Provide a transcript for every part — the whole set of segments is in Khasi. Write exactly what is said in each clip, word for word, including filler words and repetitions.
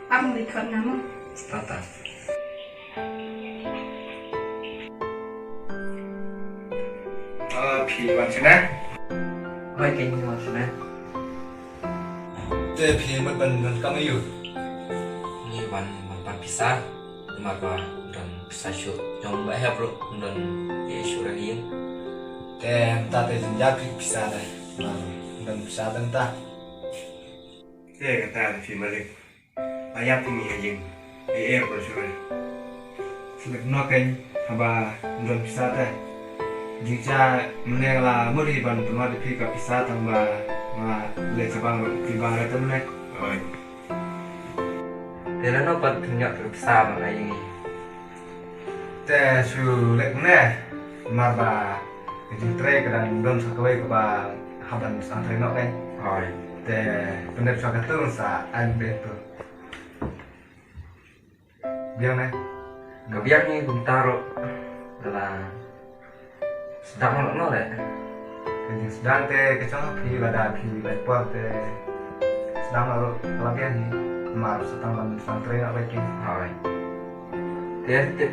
Am record nga mo. Tata. Ah, phi wan shane? Hooid, keiñ wan shane. Te phi mut ban, ban kam aïu? Ngi wan, wan pan pisa. Namar ba don pisa shuh jong ba hep ruh, don ïa shuh ra ïing. Te mynta te jynjar phi pisa te. Namar don pisa te mynta. Te kata te phi malik. Ba ïap ïa ngi ha ïing. Ei, ei, ba shuh. Shu leit noh keiñ haba don pisa te. Jingshah mynne la mut hi ban pynwad ïa phi ka pisa tang ba nga leit sha bank ruh phi bank re te mynne. Oi. Te lano pat phin ïoh ka pisa ban ai ïa ngi? Te shu leit mynne. Namar ba ka jingtrei ka dang don sa kawei kaba hap ban sdang trei noh keiñ. Oi. Te pyndep shuwa katu sa ai mynne tu. Biang ne? Ka biang hi kumta ruh. Ka la sdang noh noh leh. Ka jingsdang te ka jong phi lada phi leit por te sdang noh ruh ka la biang hi. Namar sa tang ban sdang trei noh leh ki. Hooid. Te tip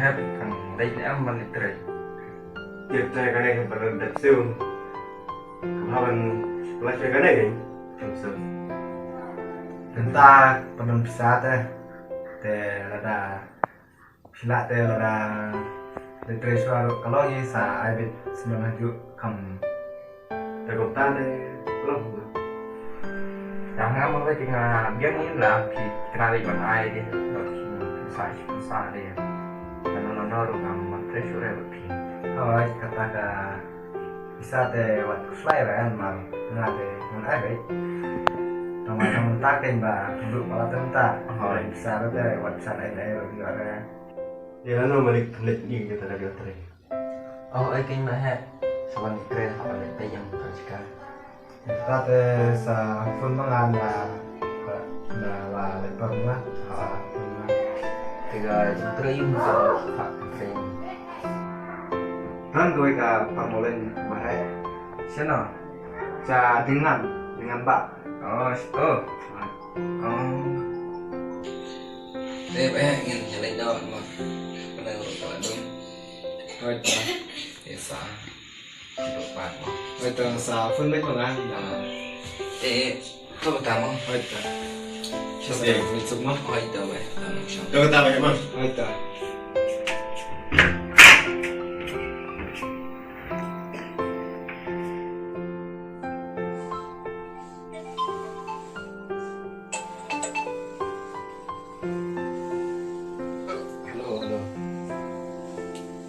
hep kan leit ne em ban leit trei. Tip te kane ka ban leit siew. Ka ban leit kane ka ban siew. Mynta ka don pisa te. Te lada phi lah te lada leit trei shuwa ruh ka long hi sa ai beit snem hajuh kham. Te kumta te long. Te nga ma lei te nga biang ïa la phi kynmaw leit ban ai de. Ba phi sa sa de. Lano lano ruh ngam trei shuh re ba phi. Hooid, kata ka pisa te wat khuslai re namar nga te ngan ai beit. Tang ba tang mynta keiñ ba ka duh palat te mynta. Hooid. Pisa re te wat pisa ai ai ruh ïa re. Ïa lano malik leit ïing kita ka dei trei. Oh, ai keiñ ma he. Sa wan trei ha ban leit ïing ka jaka. Kata te sa phone ma nga na, na la leit por ma nga. Sa phone ma nga. Te ka jingtrei ïing ka ha trei. Don kawei ka por ma leit ma he. Sino? Sa Dingan, Dingan ba. Oh, oh. Oh. Te ba ngin ïa leit noh ma. Kane ruh ka la dum. Hooid ta. Te sa. Ruh pat ma. Hooid ta, sa phone beit ma nga. Te to kata ma. Hooid ta. Sa te phone suk ma. Hooid ta ba. To kata ba ma. Hooid ta. Hello, hello.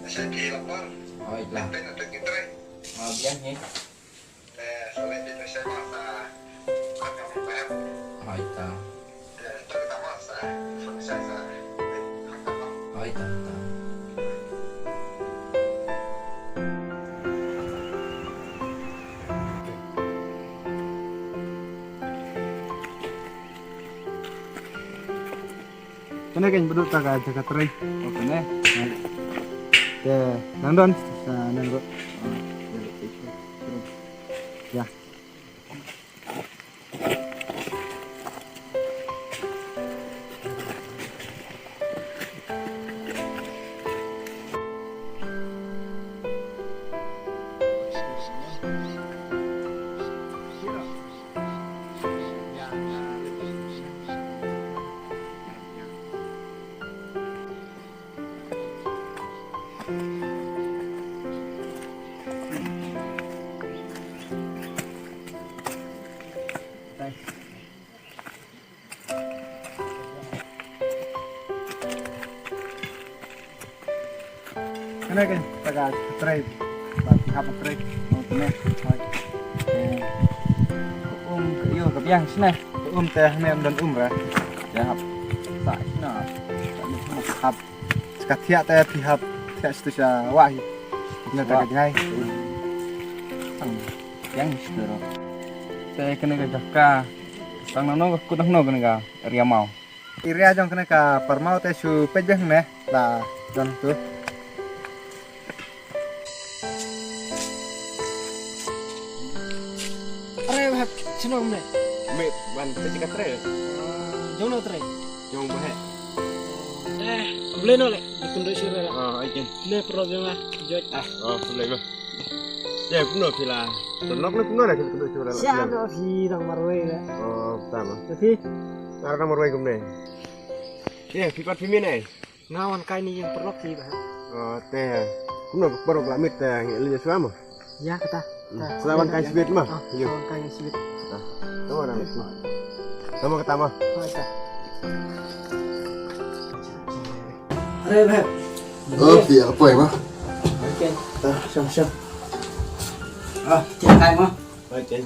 Asa ki lapor. Hooid ta. Pen atau ki trei. Ah, biang ni. Te sa lei phi sa ma sa. Hooid ta. Te to ta ma sa. Sa sa. Hooid ta, ta. Kane keiñ ba duh ta ka jaka trei. Oh, kane. Te nang don sa nang ruh. Ïa. Kane ka, ka, ka trei. Ba ki hap trei. Oh, kane. Hooid. Eh, ka um, ka ïoh, ka biang shane. Ka um te hane ym don um ra. Te hap. Sa shane. Sa shane hap. Ka thiah te phi hap thiah sha tu sha wah hi. Kane te ka jngai. Sang biang sha tu ro. Te kane ka jaka. Sang nangno ka kut nangno kane ka area maw. Area jong kane ka Parmaw te shu peit beit ne la don tu. Are, wahap shnong me. Me wan te jaka trei. Jong no trei. Yong ba he. Eh, boleh no le. Dikunduk sure la. Ah, aikin. Ne problem la. Jot. Ah, oh, boleh no. Ya, kumno phi la. Tonok ne kumno la kunduk sure la. Sia do phi dang marwei la. Oh, tama. Tapi. Ara dang marwei kumne. Ya, phi pat phi mine. Nga wan kai ni yang perlok phi ba. Oh, te. Kumno perlok la mit te ngi le sua ma. Ya kata. Selamat kai sibit ma. Yo. Selamat kai sibit. Tama na. Tama kata ma. Kata. Are bhai. Oh, phi apa ma? Okay. Ah, siap siap. Ah, cek kai ma. Okay.